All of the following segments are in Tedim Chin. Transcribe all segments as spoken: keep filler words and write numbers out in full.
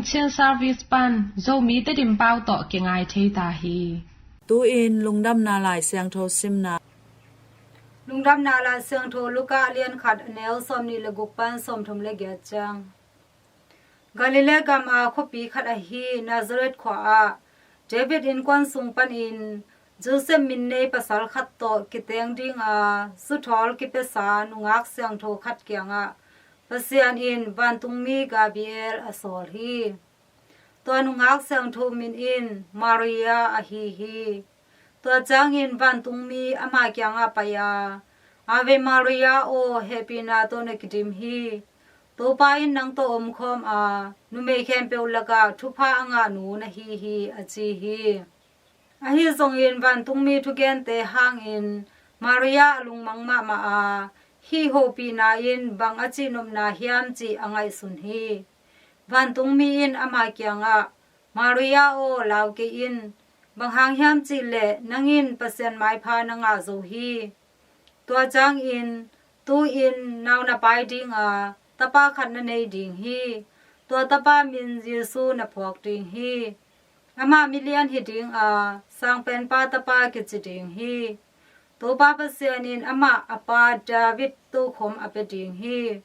Chin Service pan Zomi Tedim pau tawh kingai thei ta hi. Tu-in Lungdamna Lai Siangtho simna. Lungdamna Lai Siangtho Luka lian khat, a neu sawmnih le guk pan sawmthum le giat ciang. Galilee gam a khuapi khat ahi Nazareth khua ah David innkuan sung panin Joseph min nei pasal khat tawh kiteng dinga suthawl kipiasa nungak siangtho khat kiangah Pasian in vantungmi Gabriel a sawl hi. Tua nungak siangtho min in Maria ahi hi. Tua ciangin vantungmi ama kiangah pai a, "Ave Maria aw, hehpihna tawh na kidim hi. Topa in nang tawh omkhawm a, numei khempeuh lakah thupha a ngah nu na hi hi," a ci hi. Ahi zongin vantungmi thugente hangin Maria a lungmang mahmah a, hih hopihna in bang a cihnopna hiam cih a ngaihsun hi. Vantungmi in ama kiangah, "Maria aw, lau kei in, bang hang hiam cihleh nang in Pasian maipha na ngah zo hi. Tua ciangin tu-in nau na pai dinga tapa khat na nei ding hi. Tua tapa min Jesu na phuak ding hi. Amah milian hi dinga Sangpenpa tapa kici ding hi. Topa Pasian in amah a pa David tokhom a pia ding hi.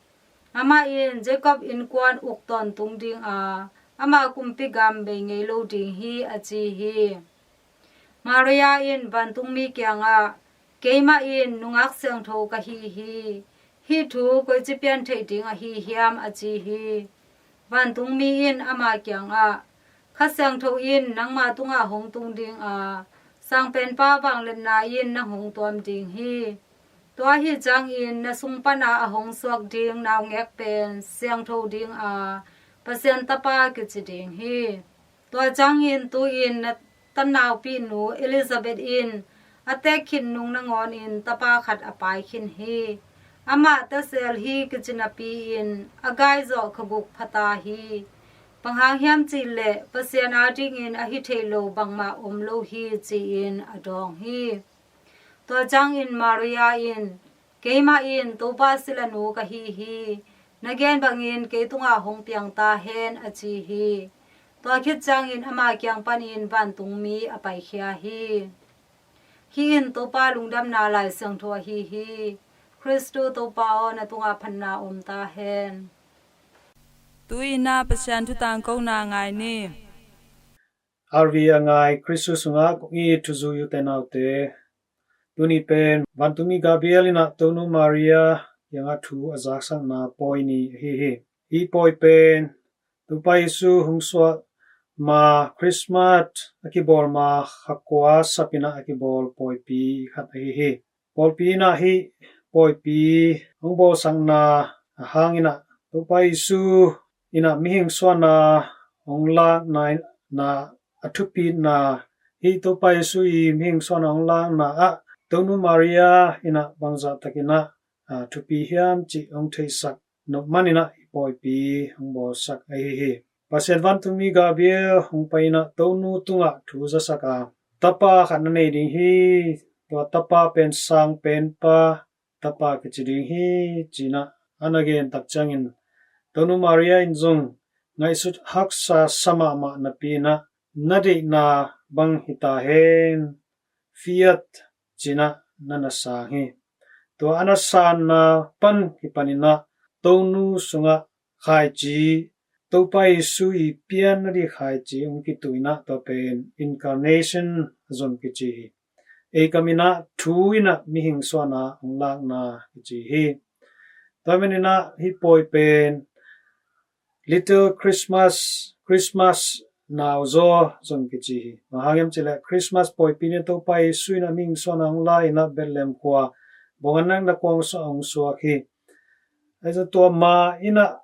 Amah in Jacob innkuan uk tawntung dinga ama kumpi gam bei ngei lo ding hi," a ci hi. Maria in vantungmi kiangah, "Keimah in nungak siangtho ka hi hi. Hih thu koici pian theih ding ahi hiam?" a ci hi. Vantungmi in ama kiangah, "Kha Siangtho in nangma tungah hong tung dinga Sangpenpa vangliatna in nang hong tuam ding hi. Tua ahi ciangin na sung pana a hong suak ding naungek pen siangtho dinga Pasian tapa kici ding hi. Tua ciangin tu-in na tannaupinu Elizabeth in a teek khit nung nangawnin tapa khat a pai khin hi. Amah tasel hi kici napi-in a gai zawh kha guk pha ta hi. Bang hang hiam cihleh Pasian adingin a hi thei lo bangmah om lo hi," ci-in a dawng hi. Tua ciangin Maria in, "Keimah in Topa silanu ka hi hi. Na gen bangin kei tungah hong piang ta hen," a ci hi. Tua khit ciangin ama kiang panin vantungmi a paikhia hi. Hih in Topa Lungdamna Lai Siangtho ahi hi. Khristu Topa aw, na tungah phatna om ta hen. Tu-in ah Pasian thu tangkona ngai ni. R V a ngai Khristu sungah kong it thuzui u te nau te, tuni pen vantungmi Gabriel in ah Tonu Maria kiangah thu a zaksakna pawi ni ahi hi. Hih pawi pen Topa Jesu hong suah ma, Christmas a kibawl ma kha kua sap in ah a kibawl pawipi khat ahi hi. Pawlpi in ah hih pawipi hong bawlsakna a hang in ah Topa Jesu in ah mihing suahna hong lakna in ah a thupitna, hih Topa Jesu i mihing suahna hong lakna ah Tonu Maria in ah bangzah tak in ah, a, thupi hiam cih hong theihsak nop man in ah hih pawipi hong bawlsak ahi hi. Pasian vantungmi Gabriel hong pai in ah Tonu tungah thu zasak a, tapa khat na nei ding hi. Tua tapa pen Sangpenpa tapa kici ding hi, ci in ah a na gen tak ciangin Tonu Maria in zong ngaihsut haksa sa mahmah napi in ah, "Na deihna bang hi ta hen," fiat ci in ah na na sang hi. Tua a na sanna pan kipan in ah Tonu sungah khaici, Topa Jesu i pian nading khaici hong kituh in ah tua pen incarnation a zom kici hi. Ei kam in ah thu in ah mihing suahna hong lakna kici hi. Tua man in ah hih pawi pen Little Christmas, Christmas nauzaw zong kici hi. Bang hang hiam cihleh Christmas pawipi in Topa Jesu in ah mihing suahna hong la in ah Bethlehem khua, bawng a nakna kuang sungah hong suak hi. Ahi zong tua ma in ah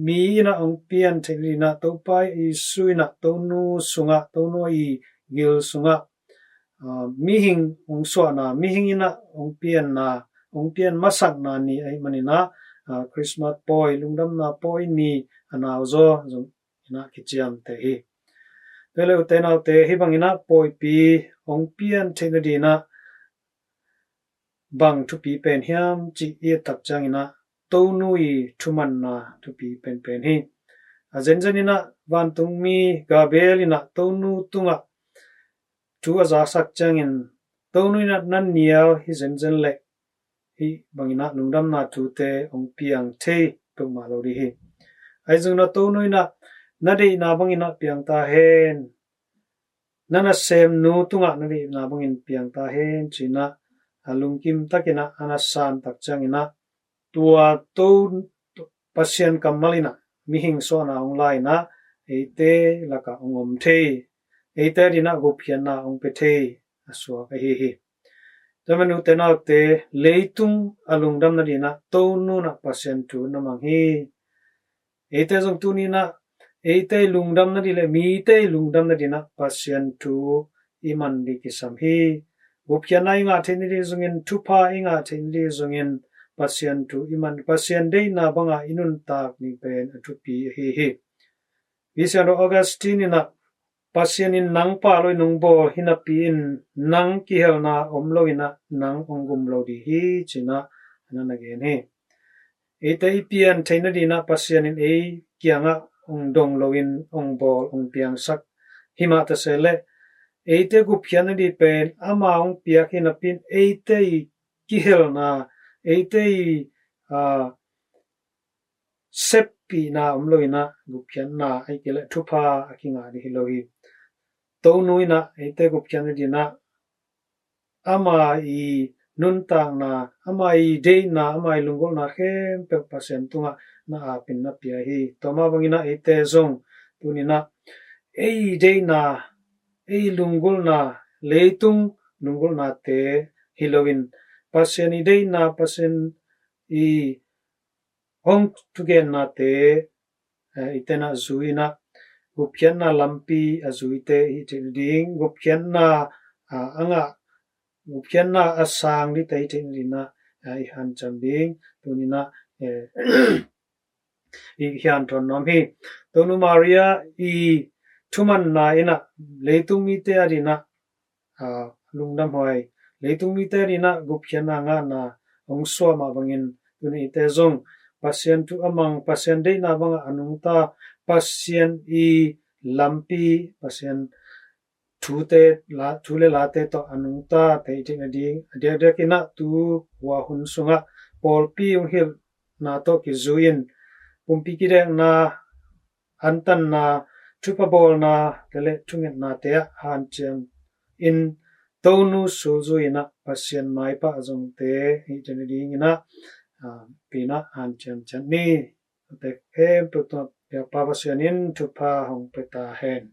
mi in ah hong pian theih nading in ah Topa Jesu in ah Tonu sungah, Tonu i gil sungah, a, mihing hong suahna, mihing in ah hong pianna, hong pian masakna ni ahih man in ah, a, Christmas pawi, lungdamna pawi ni a nauzaw zong in ah kiciamteh hi. Tua leh u te nau te, hih bang in ah pawipi hong pian theih nading in ah bang thupi pen hiam cih i et tak ciangin ah Tonu i thumanna thupi penpen hi. A zenzen inah vantungmi Gabriel inah Tonu tungah thu a zasak ciangin Tonu inah na nial hi zenzen leh hih banginah lungdamna thute hong piang thei peuhmah lo ding hi. Ahi zongin ah Tonu inah na deihna banginah piang ta hen. Na nasemnu tungah na deihna bangin piang ta hen cinah a lungkim takinah a na san tak cianginah tua to Pasian kammal inah mihing suahna hong la inah eite lakah hong om thei, eite dinah gupkhiatna hong pia thei a suak ahi hi. Tua manin ute naute, leitung a lungdamna dinah Tonu inah Pasian thu na mang hi. Eite zong tuninah eite lungdamna dih le mite lungdamna dinah Pasian thu i man dih kisam hi. Gupkhiatna i ngah theihna dih zongin, thupha i ngah theihna dih zongin Pasian thu i man, Pasian deihna banga i nuntak dih pen a thupi ahi hi. Pasian Augustine inah Pasian in nang pah lo in hong bawl hi napi in nang kihelna om lo inah nang hong gum lo dih hi cinah a na na gen hi. Eite i pian theihna dinah Pasian in ei kiangah hong dong loin hong bawl hong piangsak hi mah ta se leh eite gupkhiatna dih pen ama hong piak hi napi in eite i kihelna, eite i, aa, seppihna om lo inah gupkhiatna ahi kei leh thupha a kingah dih hi lo hi. Tonu inah eite gupkhiatna dinah ama i nuntakna, ama i deihna, ama i lunggulhna khempeuh Pasian tungah na apin na pia hi. Tua mah banginah eite zong tuninah ei deihna, ei lunggulhna, leitung lunggulhnate hi loin Pasian i deihna, Pasian i hong thugennate, eh, i tenah zui inah gupkhiatna lampi a zuite i theih nading, gupkhiatna, ah, a ngah, gupkhiatna a sang dihte i theih nadinah, eh, i hanciam ding tuninah, eh, i hanthawn nuam hi. Tonu Maria i thumanna inah leitung mite a dinah aa, lungdamhuai, leitung mite dinah gupkhiatna ngahna hong suah mah bangin tuni eite zong Pasian thu a mang, Pasian deihna bangah a nungta, Pasian i lampi, Pasian thute, la, thu le late tawh a nungta te i theih nading a diakdiak inah tu hua hun sungah pawlpi hong hilhna tawh kizui in pumpi kidekna, antanna, thupha bawlna te le thungetnate ah hanciam in Tonu sulzui inah Pasian maipah zongte i theih nadinginah, aa, pinah hanciam ciat ni. Tua khempeuh tungah biakpa Pasian in thupha hong pia ta hen.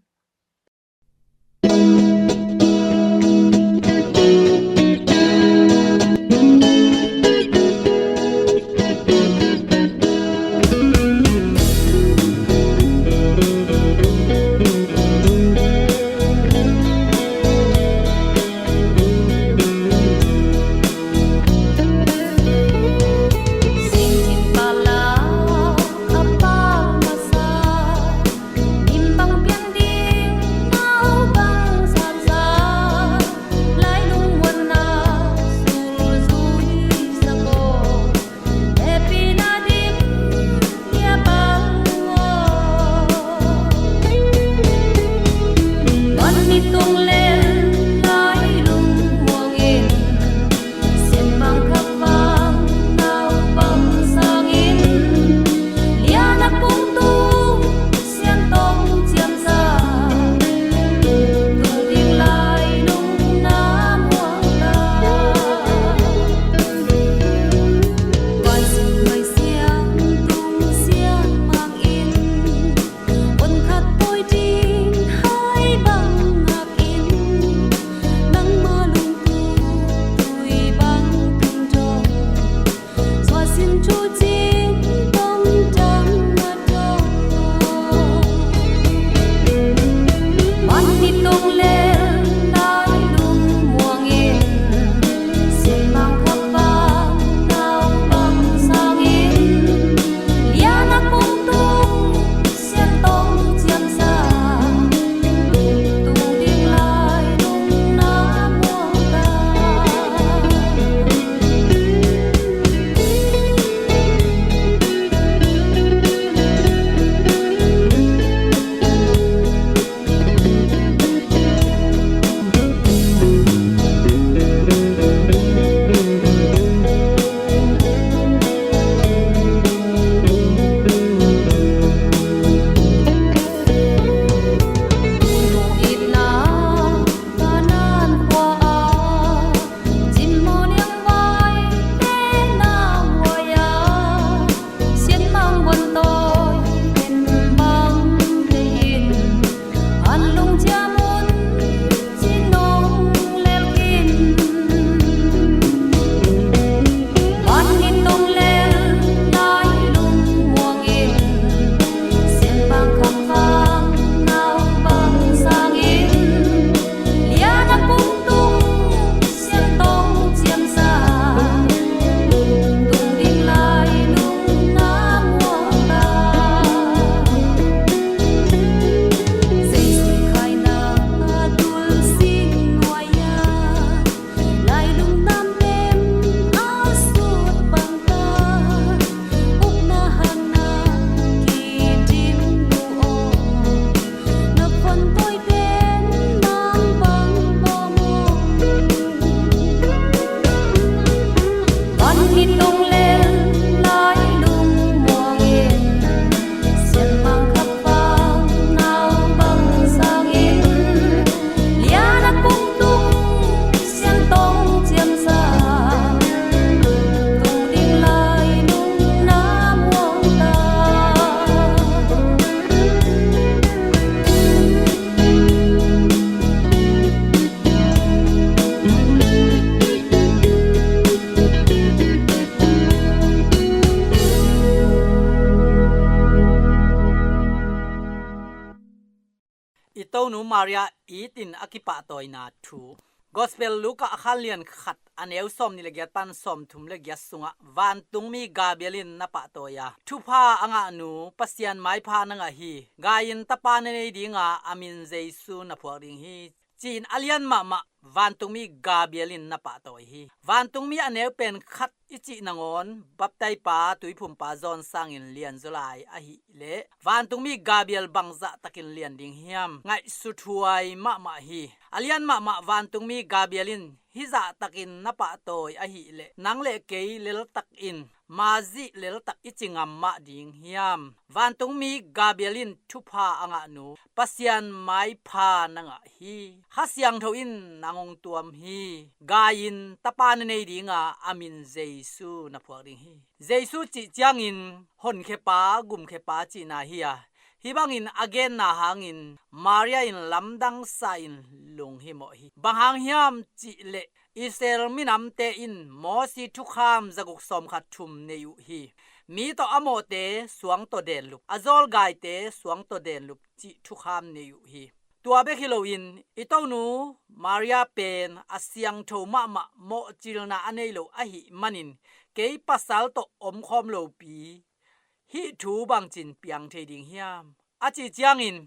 Tonu Maria it in a kipahtawina thu. Gospel Luka a khanlian khat a neu sawm nih le giat pan sawm thum le giat sungah vantungmi Gabriel in na pahtawi a, thupha a ngahnu, Pasian maipha na ngah hi. Gai-in tapa na nei dinga a min Jesu na phuak ding hi, ci-in a lian mahmah vantungmi Gabriel in na pahtawi hi. Vantungmi a neu pen khat i cih nangawn baptaipa tuiphumpa John sangin lianzaw lai ahih leh vantungmi Gabriel bangzah takin lian ding hiam? Ngaihsuthuai mahmah hi. A lian mahmah vantungmi Gabriel in hizah takin na pahtawi ahih leh nang le kei leltak in mazih leltak i ci ngam mah ding hiam? Vantungmi Gabriel in thupha a ngahnu, Pasian maipha na ngah hi. Kha Siangtho in nang hong tuam hi. Gai-in tapa na nei dinga a min Jesu na phuak ding hi. Jesu cih ciangin honkhiapa, gumkhiapa cihna hi a, hih bangin a genna hangin Maria in lamdang sa-in lunghimawh hi. Bang hang hiam cih leh Israel minamte in Mosi thukham zaguk sawmkhat thum nei uh hi. Mi tawh a mawhte suang tawh denlup, a zawlgaite suang tawh denlup cih thukham nei uh hi. Tua bek hi loin i Tonu Maria pen a siangtho mahmah, mawhcilna a nei lo ahih manin kei pasal tawh omkhawm lopi hih thu bangcin piang thei ding hiam? A cih ciangin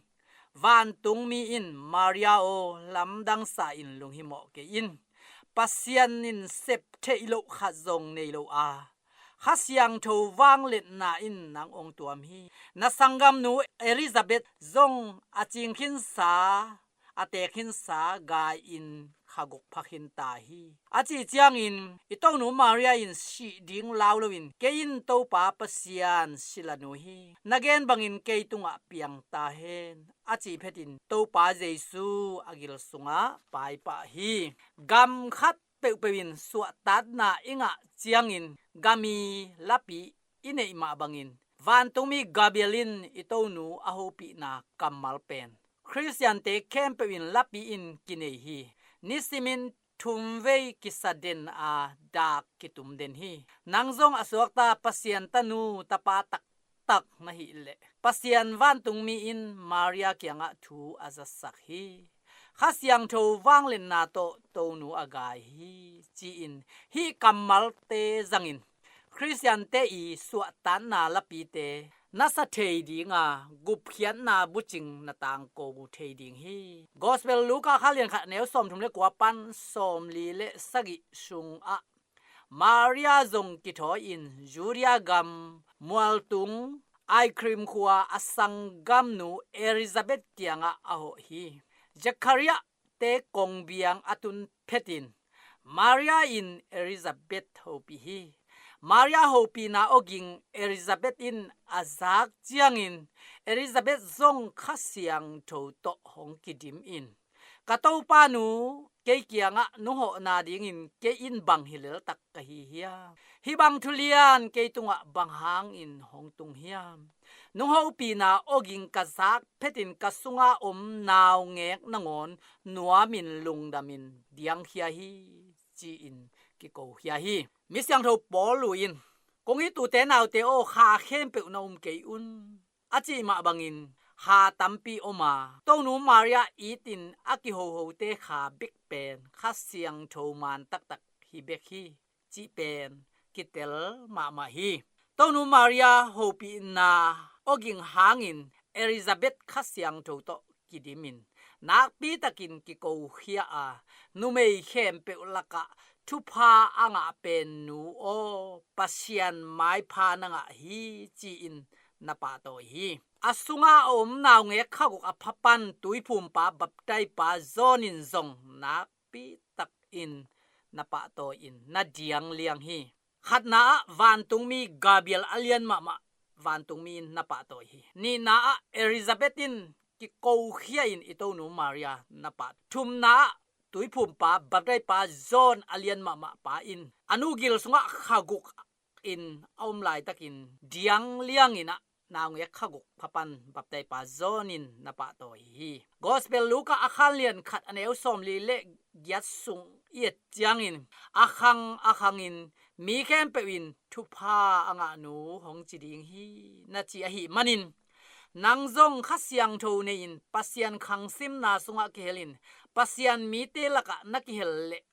vantungmi in, Maria aw, lamdang sa-in lunghimawh kei in. Pasian in sep theih loh khat zong nei lo a, Kha Siangtho vangliatna in nang hong tuam hi. Na sanggamnu Elizabeth zong a cing khinsa, a teek khinsa gai-in kha guk pha khinta hi. A cih ciangin i Tonu Maria in sih ding lau loin, kei in Topa Pasian silanu hi. Na gen bangin kei tungah piang ta hen, a cih phetin Topa Jesu a gil sungah paipah hi. Gam khat peuhpeuh in suahtakna i ngah ciangin gami lapi i neih mah bangin vantungmi Gabriel in i Tonu a hopihna kammal pen Khristiante khempeuh in lapi in kinei hi. Nisimin thumvei kisa den a, dak kitum den hi. Nang zong a suakta Pasian tanu tapa taktak na hih leh Pasian vantungmi in Maria kiangah thu a zasak hi. Kha Siangtho vangliatna tawh Tonu a gai hi, ci-in hih kammalte zangin Khristiante i suahtakna lapite na sa thei dinga, gupkhiatna bucing na tangko thei ding hi. Gospel Luka kha lian khat neu sawmthum le kua pan sawmli le sagih sungah Maria zong kithawi-in Judea gam mualtung Ikhrim khua a sanggamnu Elizabeth kiangah a hawh hi. Zekhariah te kongbiang a tun phetin Maria in Elizabeth hopih hi. Maria hopihna awging Elizabeth in a zak ciangin Elizabeth zong Kha Siangtho tawh hong kidim in, ka Topa nu kei kiangah nunghawhna dingin kei in bang hi leltak ka hi hiam? Hih bang thulian kei tungah bang hangin hong tung hiam? Nunghopihna awging ka zak phetin ka sunga om naungek nangawn nuamin lungdamin diangkhia hi, ci-in kikokhia hi. Mi siangtho Paul in, kong it ute naute aw, kha khempeuh na um kei un, a cih mah bangin kha tampi om a, Tonu Maria itin a kihohote kha bek pen Kha Siangtho maan taktak hi bek hi, cih pen kitel mahmah hi. Tonu Maria hopihna awging hangin Elizabeth Kha Siangtho tawh kidimin nakpitakin kikokhia a, numei khempeuh lakah thupha a ngah pen nu aw, Pasian maipha na ngah hi, ci-in na pahtawi hi. A sunga a om naungek kha guk a pha pan tuiphumpa baptaipa John in zong nakpitakin na pahtawi in na diangliang hi. Khatna ah vantungmi Gabriel a lian mahmah vantungmi in na pahtawi hi. Nihna ah Elizabeth in kikokhia in i Tonu Maria na pah. Thumna ah tuiphumpa baptaipa John a lian mahmah pa in a nu gil sungah kha guk in a om laitakin diangliangin ah naungek kha guk pha pan baptaipa John in na pahtawi hi. Gospel Luka a khanlian khat a neu sawmli le giat sung i et ciangin a khang a khangin mi khempeuh in thupha a ngahnu hong ci ding hi, na ci ahih manin Nang zong Kha Siangtho nei-in Pasian khangsimna sungah kihel in, Pasian mite lakah na kihel leh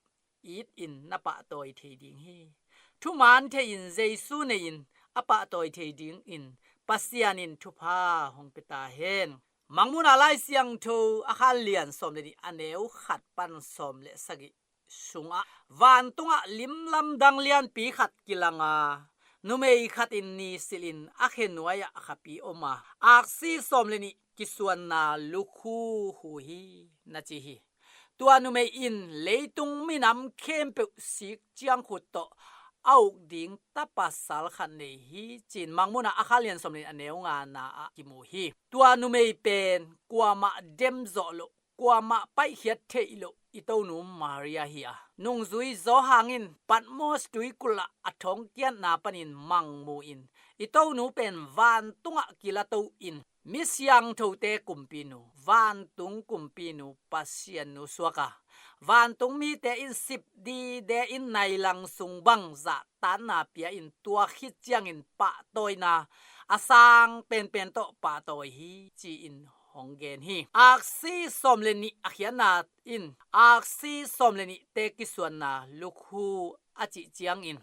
it in na pahtawi thei ding hi. Thuman thei-in Jesu nei-in a pahtawi thei dingin Pasian in thupha hong pia ta hen. Mangmuhna Lai Siangtho a khan lian sawm le nih a neu khat pan sawm le sagih sungah vantungah lim lamdang lianpi khat kilanga, numei khat in ni silhin a khenuai-ah khapi om a, aksi sawm le nih kisuanna lukhu hu hi, na ci hi. Tua numei in leitung minam khempeuh sik ciangkhut tawh a uk ding tapa sal khat nei hi, ci-in Mangmuhna a khan lian sawm le nih a neu ngana ah kimu hi. Tua numei pen kuamah dem zawh loh, kuamah paihkhiat theih loh i Tonu Maria hi a, nungzui Johan in Patmos tuikulh ah a thongkiatna panin mangmu in, i Tonu pen vantungah kila to-in, mi siangthote kumpinu, vantung kumpinu, Pasian nu suak a, vantung mite in sip dide in nailang sung bang zahtatna pia in, tua khit ciangin pahtawina a sang penpen tawh pahtawi hi, ci-in hong gen hi. Aksi sawm le nih a khiatna in aksi sawm le nihte kisuanna lukhu a cih ciangin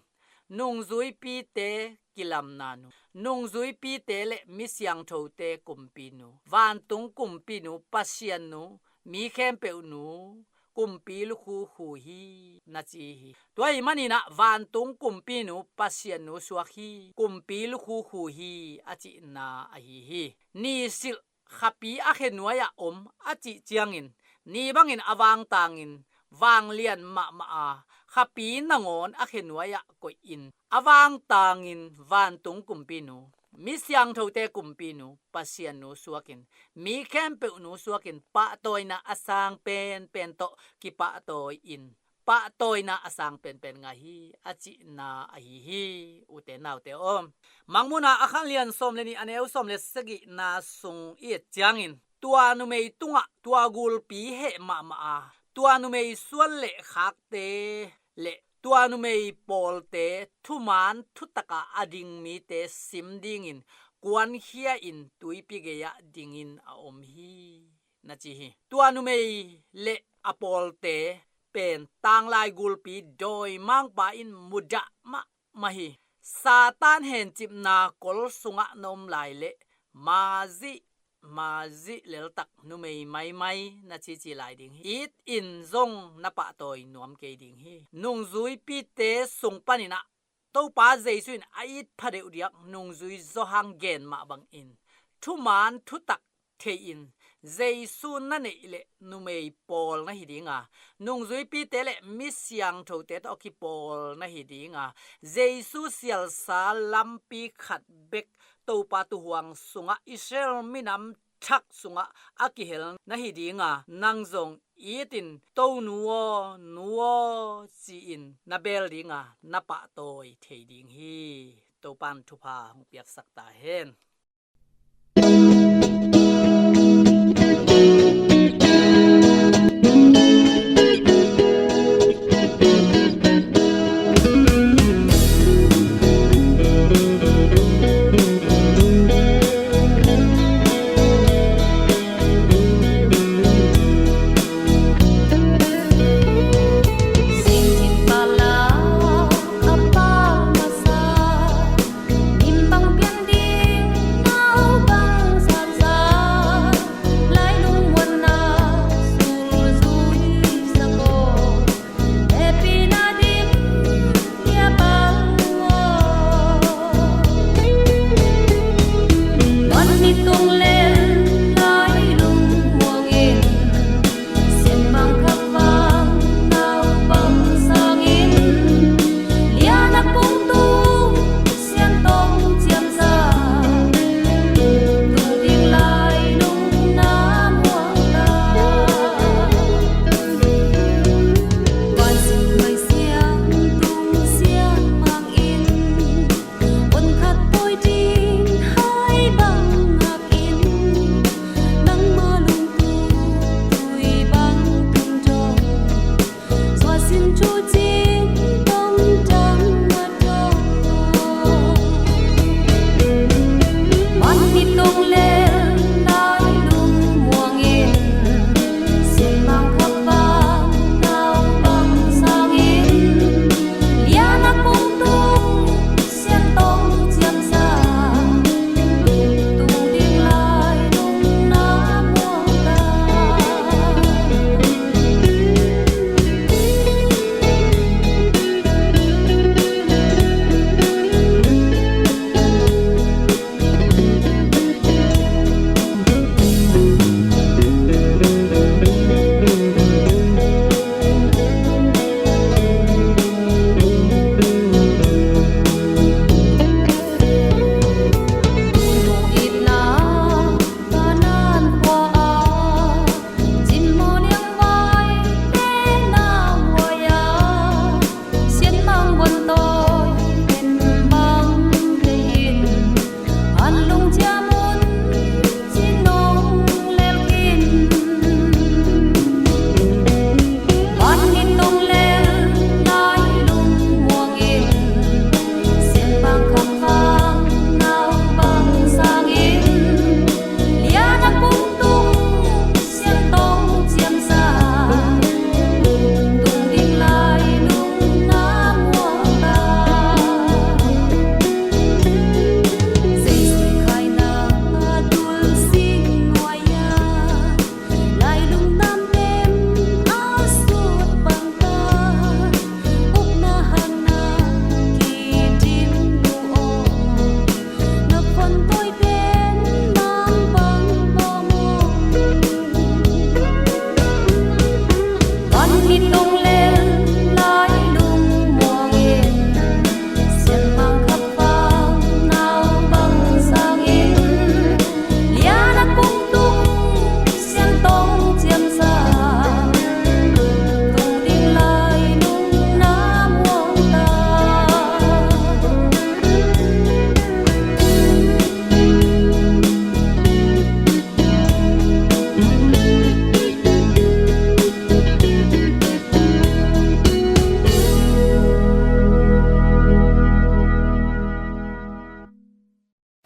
nungzuipite kilamna nu, nungzuipite le mi siangthote kumpinu, vantung kumpinu, Pasian nu, mi khempeuh nu, kumpi lukhu hu hi, na ci hi. Tua ahih manin ah vantung kumpinu, Pasian nu suak hi, kumpi lukhu hu hi, a cihna ahi hi. Ni silh khapi a khenuai-ah om a cih ciangin ni bangin a vangtangin vanglian mahmah a, khapi nangawn a khenuai-ah koihin a vangtangin vantung kumpinu, mi siangthote kumpinu, Pasian nu suakin, mi khempeuh nu suakin pahtawina a sang penpen tawh kipahtawi-in, pahtawina a sang penpen ngah hi, a cihna ahi hi. Ute naute aw, Mangmuhna a khan lian sawm le nih a neu sawm le sagihna sung i et ciangin tua numei tungah tua gulpi heh mahmah a, tua numei suan le khakte le tua numei pawlte thuman thutaka a ding mite sim dingin kuankhia-in tuipi gei-ah dingin a om hi, na ci hi. Tua numei le a pawlte pen tanglai gulpi dawimangpa in mudah mahmah hi. Satan hencipna kol sungah na om lai leh mazih, mazih leltak numei maimai na cici lai ding hi. It in zong na pahtawi nuam kei ding hi. Nungzuipite sung panin ah Topa Jesu in a it phadeuh diak nungzui Johan gen mah bangin thuman thutak thei-in Jesu na neih leh numei pawl na hi ding a, nungzuipite le mi siangthote tawh a kipawl na hi ding a, Jesu sialsa lampi khat bek Topa tuuhuang sungah Israel minam thak sungah a kihel na hi ding a, nang zong it in, "Tonu aw, Nu aw," ci-in na bel ding a, na pahtawi thei ding hi. Topa in thupha hong piaksak ta hen.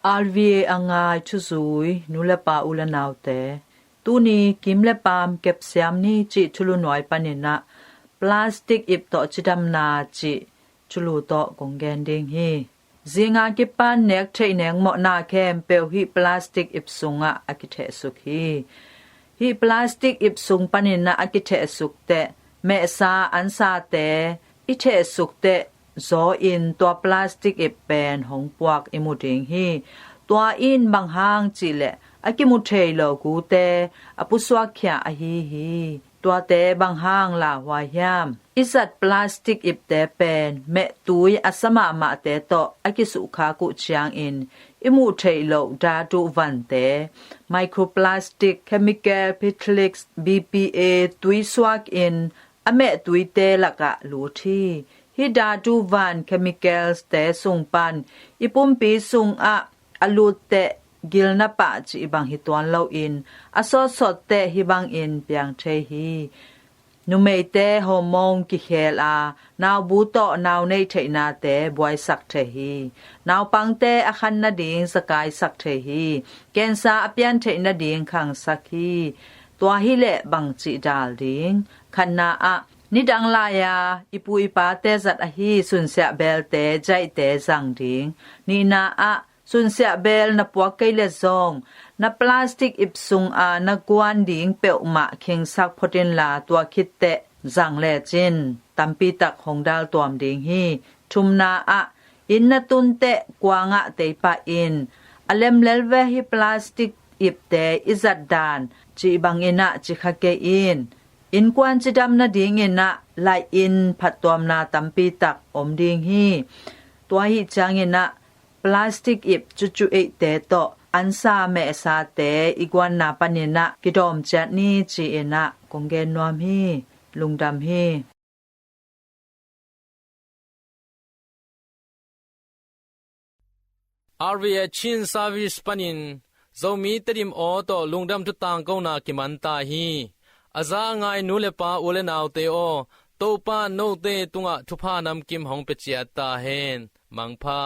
R V A a ngai thuzui nu le pa u le naute, tuni Kim le Pam Kepsiam Ni cih thulu nuai panin ah plastic ip tawh cidamna cih thulu tawh kong gen ding hi. Zinga kipan nek theih nengmawhna khempeuh hih plastic ip sungah a kithehsuk hi. Hih plastic ip sung panin ah a kithehsuk teh mehsa ansate i thehsuk teh zaw in tua plastic ip pen hong puak i mu ding hi. Tua in bang hang cihleh a kimu thei lo gute a pusuakkhia ahi hi. Tuate bang hang lauhuai hiam? I zat plastic ipte pen mehtui a sa mahmahte tawh a kisukkhak uh ciangin i muh theih loh datu vante, microplastic, chemical particles, B P A, tui suak in a mehtuite lakah lut hi. Hih datu van chemicals te sung pan i pumpi sungah a lut teh gilna pah cih bang hi tuan loin a sawtsawt teh hih bangin piang thei hi. Numeite hormone kikhel a naubu tawh nau neih theihnate buaisak thei hi. Naupangte a khan nading zakaisak thei hi. Cancer a pian theih nading khangsak hi. Tua hileh bang cih dal ding? Khatna ah, nidang lai-a i pu i pate zat ahi sunsiah beelte, jaihte zang ding. Nihna ah, sunsiah beel na puak kei le zong na plastic ip sunga na guan ding peuhmah khingsak phot inla tua khit teh zang lecin tampi tak hong dal tuam ding hi. Thumna ah, inn na tun teh kuangah teipah in a lemlel ve hi plastic ipte i zat dan cih bangin ah cikha kei in. Innkuan cidam nadingin ah laih in phattuamna tampi tak om ding hi. Tua hi ciangin ah plastic ip cucu eihte tawh ansa mehsate i guanna panin ah kidawm ciat ni ci-in ah kong gen nuam hi. Lungdam hi. R V A Chin Service panin Zomi Tedim aw tawh lungdam thu tangkona kiman ta hi. A za a ngai nu le pa u le naute aw, Topa note tungah thupha namkim hong pia ciat ta hen. Mangpha.